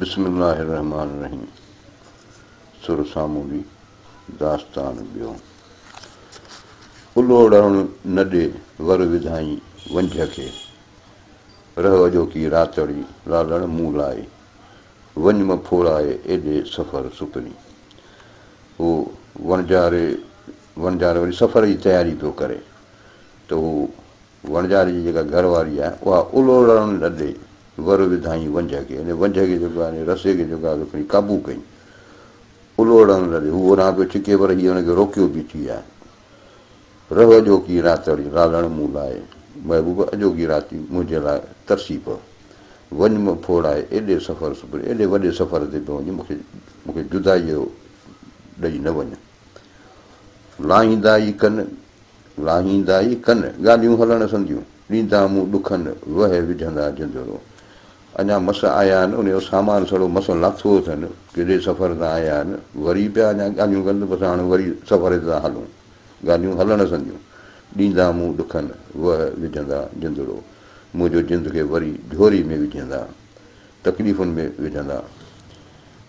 بسم الله الرحمٰن الرحيم سر سامونڊي داستان ٻيو. الوڙڻ نه ڏي ور وڌائين ونجهه کي، رهه اڄوڪي راتڙي لالڻ مون لاء، وڃ م ڦوڙائي ايڏي سفر سپرين. هو وڻجاري وڻجاري وري سفر جي تياري پيو ڪري ته هو وڻجاري جي جيڪا گهر واري آهي اها الوڙڻ نه ڏي، ور وڌائين ونجهه کي، يعني ونجهه کي جيڪو آهي رسي کي جيڪو آهي سو کڻي قابو ڪئين. الوڙڻ نه ڏي، هو هوڏانهن پيو ڇڪي پر هيء هن کي روڪيو بيٺي آهي. رهه اڄوڪي راتڙي لالڻ مون لاء، محبوب اڄوڪي راتي منهنجي لاء ترسي پئه. وڃ م ڦوڙائي ايڏي سفر سپرين، ايڏي وڏي سفر تي پيو وڃين، مون کي جدائيء جو ڏئي نه وڃ. لاهيندا ئي ڪن، لاهيندا ئي ڪن، ڳالهيون هلڻ سنديون، ڏيندا مون ڏکن، وهه وجهندا جندڙو. اڃا مس آيا آهن، ان جو سامان سڙو مس لاٿو اٿن، ڪيڏي سفر تان آيا آهن، وري پيا اڃا ڳالهيون ڪن ته بس هاڻ وري سفر تي ٿا هلون، ڳالهيون هلڻ سنديون، ڏيندا مون ڏکن، وهه وجهندا جندڙو. منهنجو جند کي وري جهوري ۾ وجهندا، تڪليفن ۾ وجهندا.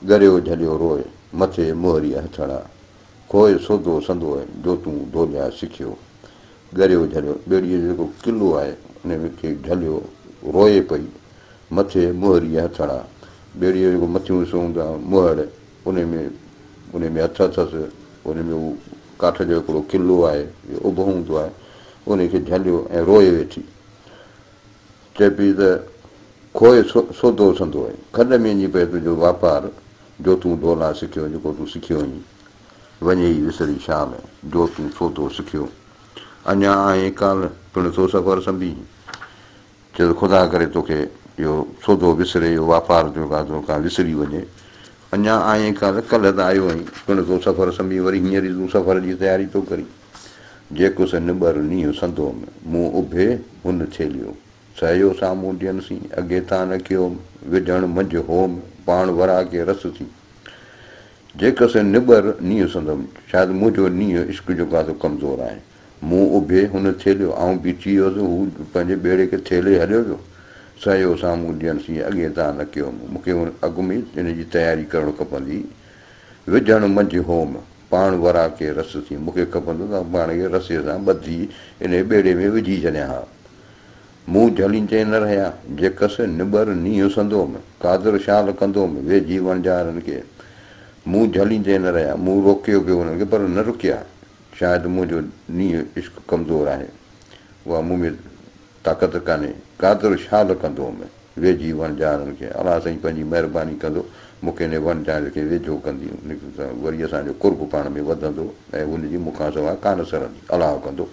ڳريو جهليو روء، مٿي مهريء هٿڙا. کوء سودو سندوء، جو تون ڍوليا سکيو. ڳريو جهليو، ٻيڙيء جو جيڪو قلعو آهي، ان کي جهليو روئي پئي، مٿي مهريء هٿڙا. ٻيڙيء جو جيڪو مٿيون حصو هوندو آهي، مهڙ، ان ۾ ان ۾ هٿ اٿس، ان ۾ هو ڪاٺ جو هڪڙو قلعو آهي، اڀو هوندو آهي، ان کي جهليو ۽ روئي ويٺي. چئي پئي ته کوء سودو سندوء، کڏ ۾ وڃي پئي تنهنجو واپار، جو تون ڍولا سکيو، جيڪو تون سکيو آهين، وڃي ئي وسري شال، جو تون سودو سکيو. اڃا آهين ڪالهه، پڻ ٿو سفر سنڀين. چئي ته خدا ڪري توکي اهو سودو وسري، اهو واپار جيڪو آهي تو کان وسري وڃي. اڃا آهين ڪالهه، ڪلهه ته آيو آهين، پڻ ٿو سفر سنڀين، وري هينئر ئي تون سفر جي تياري ٿو ڪرين. جيڪس نٻر نينهن سندوم، مون اڀي هن ٿيليو. سهيو سامهون ڏين سين، اڳي تان نه ڪيوم، وجهڻ منجهه هوم، پاڻ وراڪي رس ٿي. جيڪس نٻر نينهن سندم، شايد منهنجو نينهن عشق جو ڪاتو ڪمزور آهي. مون اڀي هن ٿيليو، آئون بيٺي هيس، هو پنهنجي ٻيڙي کي ٿيلي هليو ويو. سهيو سامهون ڏين سين، اڳي تان نه ڪيوم، مون کي اڳ ۾ ان جي تياري ڪرڻ کپندي. وجهڻ منجهه هوم، پاڻ وراڪي رس ٿي. مون کي کپندو ته آئون پاڻ کي رسي سان ٻڌي انهيء ٻيڙي ۾ وجهي ڇڏيان ها. مون جهليندي نه رهيا، جيڪس نٻر نينهن سندوم، قادر شال ڪندوم، ويجهي وڻجارن کي. مون جهليندي نه رهيا، مون روڪيو پيو انهن کي، پر نه رڪيا. شايد منهنجو نينهن عشق ڪمزور آهي، اها مون ۾ طاقت ڪانهي، قادر شال ڪندوم، ويجهي وڻجارن کي. الله سائين پنهنجي مهرباني ڪندو، مون کي انهي وڻجاري کي ويجهو ڪندي، وري اسان جو قرب پاڻ ۾ وڌندو ۽ هن جي مون کان سواء ڪانه سرندي. الله ڪندو.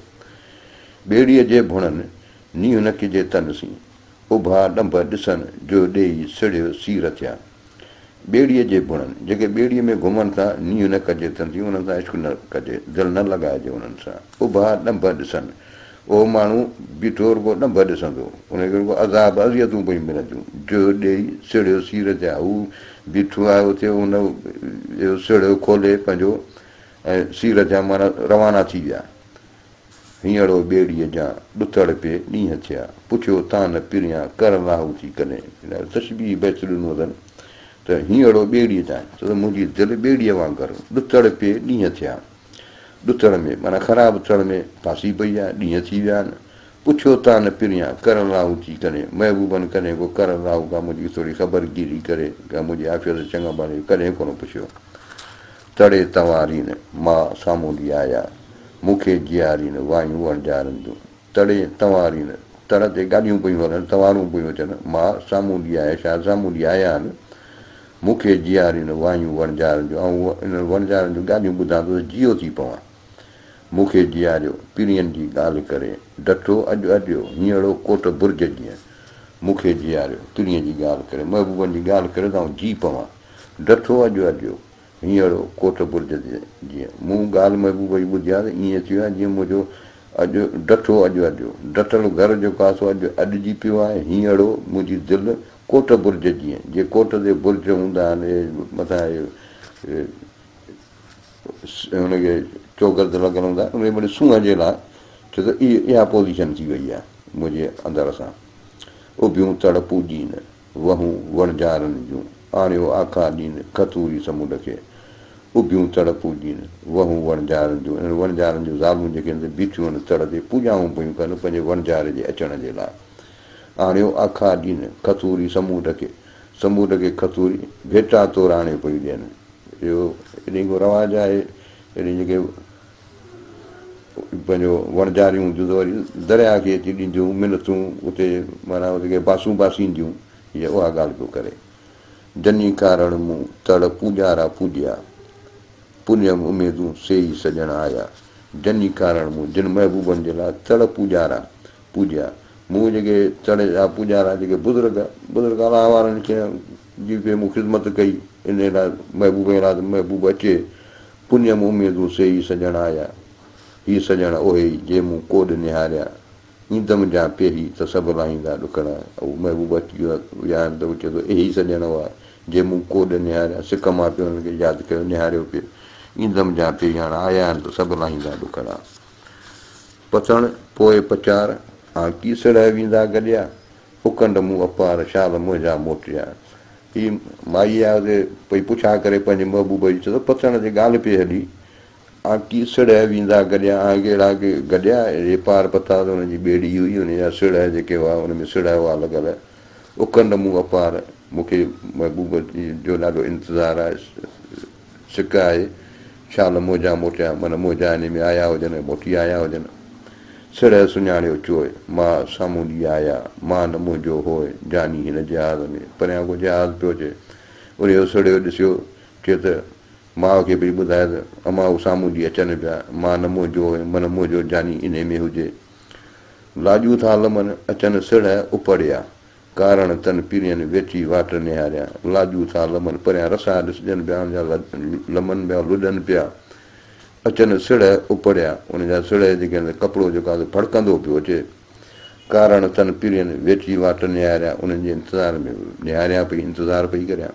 ٻيڙيء جي ڀڻن، نينهن نه ڪجي تن سين. اڀا ڏنڀ ڏسن، جو ڏيئي سڙهيو سير ٿيا. ٻيڙيء جي ڀڻن، جيڪي ٻيڙيء ۾ گهمن ٿا، نينهن نه ڪجي تن سين، انهن سان عشق نه ڪجي، دل نه لڳائجي انهن سان. اڀا ڏنڀ ڏسن، اهو ماڻهو بيٺو رڳو ڏنڀ ڏسندو، ان کي رڳو عذاب اذيتون پيون ملنديون. جو ڏيئي سڙهيو سير ٿيا، هو بيٺو آهي اتي، هن اهو سڙهه کولي پنهنجو ۽ سير ٿيا معنيٰ روانا ٿي ويا. هينئڙو ٻيڙيء جا ڏتڙ پي ڏينهن ٿيا، پڇيو تان نه پريان ڪر لاهو ٿي ڪڏهن. تشبيهه بيت ڏنو اٿن ته هينئڙو ٻيڙيء جا، ڇو ته منهنجي دل ٻيڙيء وانگر ڏتڙ پي ڏينهن ٿيا. ڏتڙ ۾ معنيٰ خراب تڙ ۾ ڦاسي پئي آهي، ڏينهن ٿي ويا آهن. پڇيو تان نه پريان ڪر لاهو ٿي ڪڏهن. محبوبن ڪڏهن ڪو ڪر لاهو ڪا منهنجي ٿوري خبرگيري ڪري، ڪا منهنجي عافيت چڱا ڀلي ڪڏهن ڪونه پڇيو. تڙي تنوارين، مان سامونڊي آيا، مون کي جيارين، وايون وڻجارن جون. تڙي تنوارين، تڙ تي ڳالهيون پيون هلن، تنوارون پيون اچن، مان سامونڊي آيا، شايد سامونڊي آيا آهن، مون کي جيارين، وايون وڻجارن جون. آئون انهن وڻجارن جون ڳالهيون ٻڌان ٿو ته جيئو ٿي پوان. مون کي جياريو، پرين جي ڳالهه ڪري، ڊٺو اڄ اڏيو، هينئڙو ڪوٽ برج جيئن. مون کي جياريو، پرين جي ڳالهه ڪري، محبوبن جي ڳالهه ڪري ته آئون جي پوان. ڊٺو اڄ اڏيو، هينئڙو ڪوٽ برج جيئن. مون ڳالهه محبوب جي ٻڌي آ ته ائين ٿيو آهي جيئن منهنجو اڄ ڊٺو اڄ اڏيو. ڊٺل گهر جيڪو آ سو اڄ اڏجي پيو آهي. هينئڙو منهنجي دل ڪوٽ برج جيئن. جي ڪوٽ تي برج هوندا آهن اهي مٿان اهي هن کي چوگرد لڳل هوندا آهن ان جي مڙئي سونهن جي لاء ڇو ته اها پوزيشن ٿي وئي آهي منهنجي اندر سان. اڀيون تڙ پوڄين. وهون وڻجارن جون. آڻيو آکا ڏين، کٿوري سمنڊ کي. اڀيون تڙ پوڄين، وهون وڻجارن جون. انهن وڻجارن جون زالون جيڪي آهن سي بيٺيون آهن تڙ تي، پوڄائون پيون ڪن پنهنجي وڻجاري جي اچڻ جي لاء. آڻيو آکا ڏين، کٿوري سمونڊ کي. سمونڊ کي کٿوري ڀيٽا طور آڻيو پيون ڏين. اهو ايڏي ڪو رواج آهي، ايڏي جيڪي پنهنجو وڻجاريون هونديون ته وري درياء کي اچي ڏينديون منتون، اتي معنيٰ اتي ڪي باسون باسينديون، هيء اها ڳالهه پيو ڪري. جني ڪارڻ مون تڙ پوڄارا پوڄيا، پڃيم اميدون سي ئي سڄڻ آيا. جني ڪارڻ مون جن محبوبن جي لاء تڙ پوڄارا پوڄيا، مون جيڪي تڙ جا پوڄارا جيڪي بزرگ بزرگ الله وارن کي جي پئي مون خدمت ڪئي، انهيء لاء محبوب جي لاء ته محبوب اچي، پڃيم اميدون سي ئي سڄڻ آيا. هي سڄڻ اهي ئي جي مون ڪوڏ نهاريا، ايندم جان پيهي ته سڀ لاهيندا ڏکڙا. اهو محبوب اچي ويا آهن ته هو چئي ٿو اهي ئي سڄڻ هئا، جي مون ڪوڏ نهاريا، سڪ مان پيو انهن کي ياد ڪيو نهاريو پئي. ايندم جان پيهي هاڻ آيا آهن ته سڀ لاهيندا ڏکڙا. پتڻ پوء پچار، آن ڪي سڙهه ويندا گڏيا، اڪنڊ مون اپار، شال منهنجا موٽيا. هي مائي آهي اتي پئي پڇا ڪري پنهنجي محبوب جي، چئي ٿو پتڻ جي ڳالهه پئي هلي، آنڪي سڙهه ويندا گڏيا، آنڪي اهڙا ڪي گڏيا، اهي پار پتا ته انهن جي ٻيڙي هئي، انهن جا سڙهه جيڪي هئا، ان ۾ سڙهه هئا لڳل. اڪنڊ مون اپار، مون کي محبوب جو ڏاڍو انتظار آهي، سڪ آهي، شال منهنجا موٽيا، من منهنجا انهي ۾ آيا هجن ۽ موٽي آيا هجن. سڙهه سڃاڻيو چوء، ماء سامونڊي آيا، مان نه منهنجو هوء، جاني هن جهاز ۾. پريان ڪو جهاز پيو اچي، انهي جو سڙهيو ڏسيو، چئي ته ماء کي پئي ٻڌائي ته امان هو سامونڊي اچن پيا، مان نه منهنجو ۽ من منهنجو جاني انهي ۾ هجي. لاڄون ٿا لمن، اچن سڙهه اپڙيا، ڪارڻ تن پرين ويٺي واٽ نهاريان. لاڄون ٿا لمن، پريان رسا ڏسجن پيا، ان جا لمن پيا لڏن پيا. اچن سڙهه اپڙيا، ان جا سڙهه جيڪي آهن ڪپڙو جيڪو آهي سو ڦڙڪندو پيو اچي. ڪارڻ تن پرين ويٺي واٽ نهاريان، انهن جي انتظار ۾ نهاريان پئي، انتظار پئي ڪريان.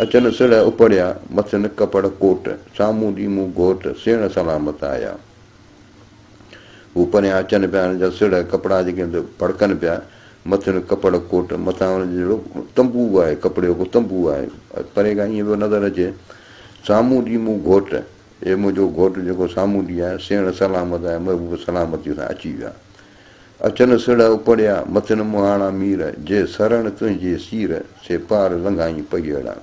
اچن سڙهه اپڙيا، مٿن ڪپڙ ڪوٽ، سامهون ڏيمون گهوٽ، سيڻ سلامت آيا. هو پريان اچن پيا، انهن جا سڙهه ڪپڙا جيڪي آهن سي ڦڙڪن پيا، مٿن ڪپڙ ڪوٽ، مٿان انهن جو جهڙو تنبو آهي، ڪپڙي جو ڪو تنبو آهي، پري کان ائين پيو نظر اچي. سامهون ڏيمون گهوٽ، اي منهنجو گهوٽ جيڪو سامهون ڏي آهي، سيڻ سلامت آيا، محبوب سلامتيء سان اچي ويا. اچن سڙهه اپڙيا، مٿن مهاڻا مير، جي سرڻ تنهنجي سير، سي پار لنگهائين پهيئڙا.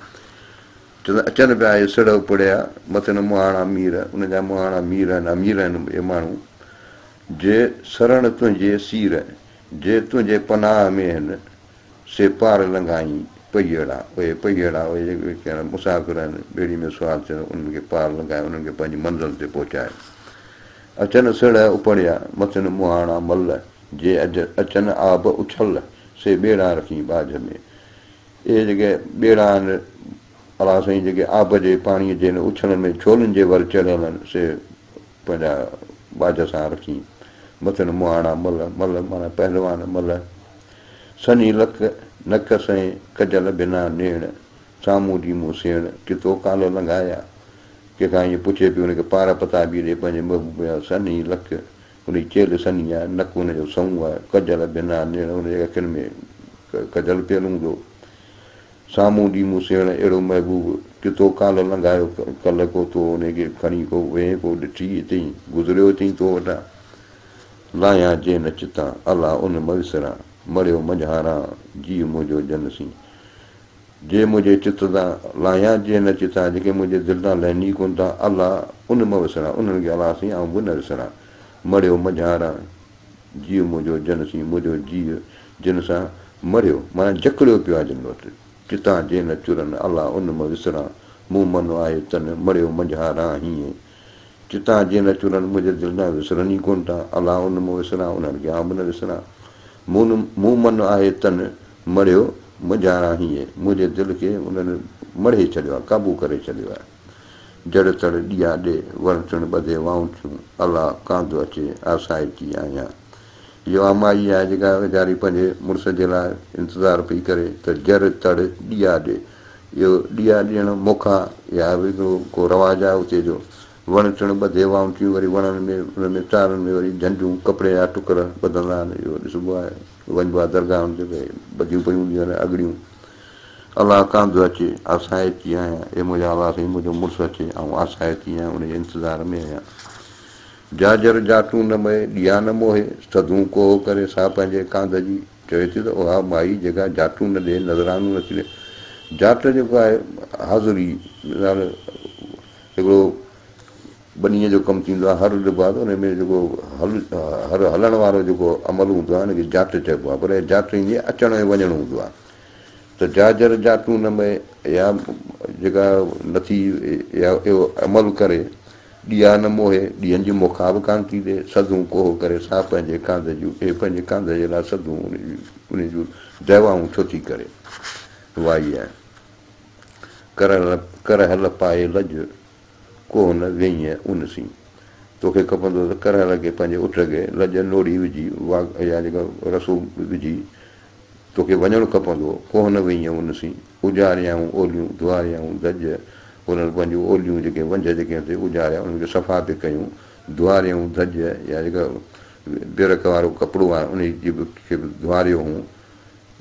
چون ٿا اچن پيا اهي سڙهه اپڙيا، مٿن مهاڻا مير، ان جا مهاڻا مير آهن، امير آهن اهي ماڻهو، جي سرڻ تنهنجي سير، جي تنهنجي پناهه ۾ هن، سي پار لنگهائين پهيئڙا. اهي پهيئڙا، اهي جيڪي مسافر آهن، ٻيڙي ۾ سوار ٿيل، انهن کي پار لنگهائي، انهن کي پنهنجي منزل تي پهچائي. اچن سڙهه اپڙيا، مٿن مهاڻا مل، جي اچن آب اڇل، سي ٻيڙا رکين ٻاجهه ۾. اهي جيڪي ٻيڙا آهن، الله سائين جيڪي آب جي پاڻيء جي هن اڇلن ۾ ڇولين جي ور چڙهيل آهن، سي پنهنجا ٻاجهه سان رکين. مٿن مهاڻا مل، مل معنيٰ پهلوان، مل. سنهي لڪ، نڪ سئين، ڪجل بنا نيڻ، سامهون ڏيمون سيڻ، ڪتو ڪالهه لنگهايا. ڪنهن کان ائين پڇي پيو، هن کي پار پتا به ڏي پنهنجي محبوب جا سنهي لڪ، هن جي چيلهه سنهي آهي، نڪ هن جو سنئون آهي، ڪجل بنا نيڻ، هن جي اکين ۾ ڪجل پيل هوندو. سامهون ڏيمون سيڻ، اهڙو محبوب ڪتو ڪالهه لنگهايو، ڪلهه ڪو تو ان کي کڻي ڪو وئين ڪو ڏٺي اٿئين، گذريو اٿئين تو وٽان. لاهيان جي نه چتان، الا ان م وسران، مڙيو منجهاران، جيء منهنجو جن سين. جي منهنجي چت تان لاهيان جي نه چتان، جيڪي منهنجي دل تان لهن ئي ڪونه ٿا، الا ان م وسران، انهن کي الله سائين آئون به نه وسران. مڙيو منجهاران، جيء منهنجو جن سين، منهنجو جيء جن سان مڙيو، معنيٰ جڪڙيو پيو آهي جن وٽ. چتان جي نه چرن، الا ان م وسران، مون من آهي تن، مڙيو منجهاران هيئن. چتان جي نه چرن، منهنجي دل تان وسرن ئي ڪونه ٿا، الا ان م وسران، انهن کي آئون به نه وسران. مون من آهي تن، مڙهيو منجهاران هيئن، منهنجي دل کي انهن مڙهي ڇڏيو آهي، قابو ڪري ڇڏيو آهي. جڙ تڙ ڏيئا ڏي، وڻ ٽڻ ٻڌي وائون ٿيون، الا ڪانڌ اچي، آسائتي آهيان. اها اها مائي آهي جيڪا ويچاري پنهنجي مڙس جي لاء انتظار پئي ڪري ته جر تڙ ڏيئا ڏي. اهو ڏيئا ڏيڻ موکا يا به هڪڙو ڪو رواج آهي اتي جو. وڻ ٽڻ ٻڌي وائون ٿيون، وري وڻن ۾ انهن ۾ تارن ۾ وري جهنڊيون ڪپڙي جا ٽڪر ٻڌندا آهن. اهو ڏسبو آهي. وڃبو آهي درگاهن تي ته ٻڌيون پيون هونديون آهن اڳڙيون. الله ڪانڌ اچي، آسائتي آهيان، اي منهنجا الله سائين منهنجو مڙس اچي، آئون آسائتي آهيان، ان جي انتظار ۾ آهيان. جاجر جاٽون نه مئي، ڏيئا نه موهي، سڌون ڪوهه ڪري، سا پنهنجي ڪانڌ جي. چوي ٿي ته اها مائي جيڪا جاٽون نه ڏئي، نذرانو نه ٿي ڏئي. جاٽ جيڪو آهي حاضري، مثال هڪڙو ٻنيء جو ڪم ٿيندو آهي، هر ڏبو آهي ته ان ۾ جيڪو هل هر هلڻ وارو جيڪو عمل هوندو آهي ان کي جاٽ چئبو آهي پر جاٽ ايندي آهي اچڻ ۽ وڃڻ هوندو آهي ته جاجر جاٽون نه مئي يا جيڪا نٿي يا اهو عمل ڪري ڏيئا نه موهي ڏينهن جي موکا به ڪانه ٿي ڏئي سڌون ڪوهه ڪري سا پنهنجي ڪانڌ جون اهي پنهنجي ڪانڌ جي لاء سڌون ان جون دعوائون ڇو ٿي ڪري وائي آهي ڪرهل پائي لڄ ڪوهه نه ويئين ان سين. توکي کپندو ته ڪرهل کي پنهنجي اٺ کي لڄ نوڙي وجهي واڳ يا جيڪا رسو وجهي توکي وڃڻ کپندو هو. ڪوهه نه ويئين ان سين. اجاريائون اوليون، ڌوئاريائون دڄ، انهن پنهنجون اوليون جيڪي ونجهه جيڪي ٿي اجاريا انهن کي صفا پئي ڪيون. ڌوئاريائون دڄ يا جيڪا بيرڪ وارو ڪپڙو آهي انهي جي به کي به ڌوئاريو هون.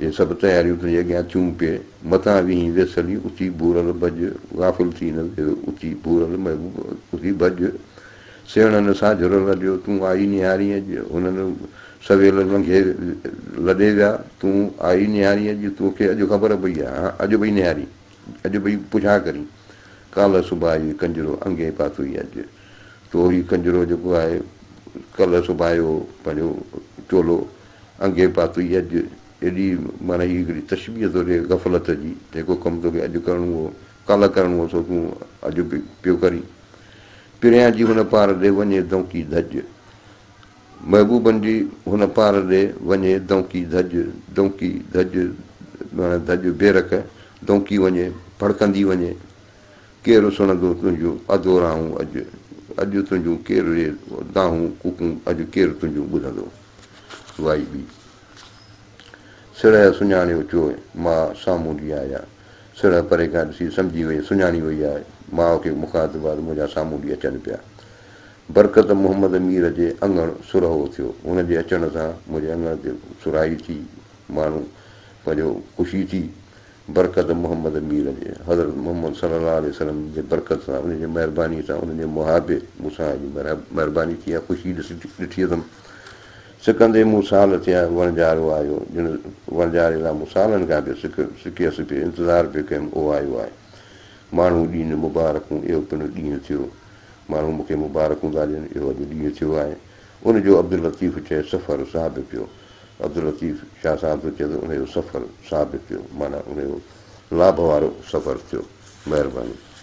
اهي سڀ تياريون تنهنجي اڳيان ٿيون پئي، متان ويهين ويسلي، اٿي ڀورل ڀڄ، غافل ٿي نه ويهه، اٿي ڀورل محبوب، اٿي ڀڄ. سيڻن ساجهر لڏيو، تون آئي نهارين اڄ، هنن سويل لنگهي لڏي ويا، تون آئي نهارين اڄ، توکي اڄ خبر پئي آهي، هان اڄ پئي نهارين، اڄ پئي پڇا ڪرين، ڪالهه سڀايو هي ڪنجرو، انگين پاتوئي اڄ، تو هي ڪنجرو جيڪو آهي، ڪلهه سڀايو پنهنجو چولو، انگي پاتوئي اڄ ايڏي معنيٰ هي هڪڙي تشبيهه ٿو ڏئي غفلت جي، جيڪو ڪم توکي اڄ ڪرڻو هو، ڪالهه ڪرڻو هو سو تون اڄ به پيو ڪرين. پريان جي هن پار ڏي وڃي دونڪي ڌڄ. محبوبن جي هن پار ڏي وڃي دونڪي ڌڄ، دونڪي ڌڄ معنيٰ ڌڄ بيرڪ، دونڪي وڃي، ڦڙڪندي وڃي. ڪير سڻندو تنهنجون اڌوراهون اڄ، اڄ تنهنجون ڪير ري دانهون ڪوڪون اڄ ڪير تنهنجون ٻڌندو. وائي ٻي. سڙهه سڃاڻيو چوء، ماء سامونڊي آيا. سڙهه پري کان ڏسي سمجهي وئي، سڃاڻي وئي آهي، ماء کي مخاطب آهي ته منهنجا سامونڊي اچن پيا. برڪت محمد مير جي اڱڻ سرهو ٿيو. هن جي اچڻ سان منهنجي اڱڻ تي سرهائي ٿي، ماڻهو پنهنجو خوشي ٿي. برڪت محمد مير جي، حضرت محمد صلي الله عليه وسلم جي برڪت سان، انهن جي مهربانيء سان، انهن جي محابي مون سان اڄ مهرباني ٿي آهي، خوشي ڏٺي اٿم. سڪندي مون سال ٿيا، وڻجارو آيو، ڄڻ وڻجاري لاء مون سالن کان پيو سڪ سڪيس پيو، انتظار پيو ڪيم، اهو آيو آهي. ماڻهو ڏين مبارڪون، اهو پڻ ڏينهن ٿيو. ماڻهو مون کي مبارڪون ٿا ڏين، اهو اڄ ڏينهن ٿيو آهي. ان جو عبداللطيف چئي سفر صاحب پيو. عبداللطيف شاهه صاحب ٿو چئي ته ان جو سفر ثابت ٿيو معنيٰ ان جو لاڀ وارو سفر ٿيو. مهرباني.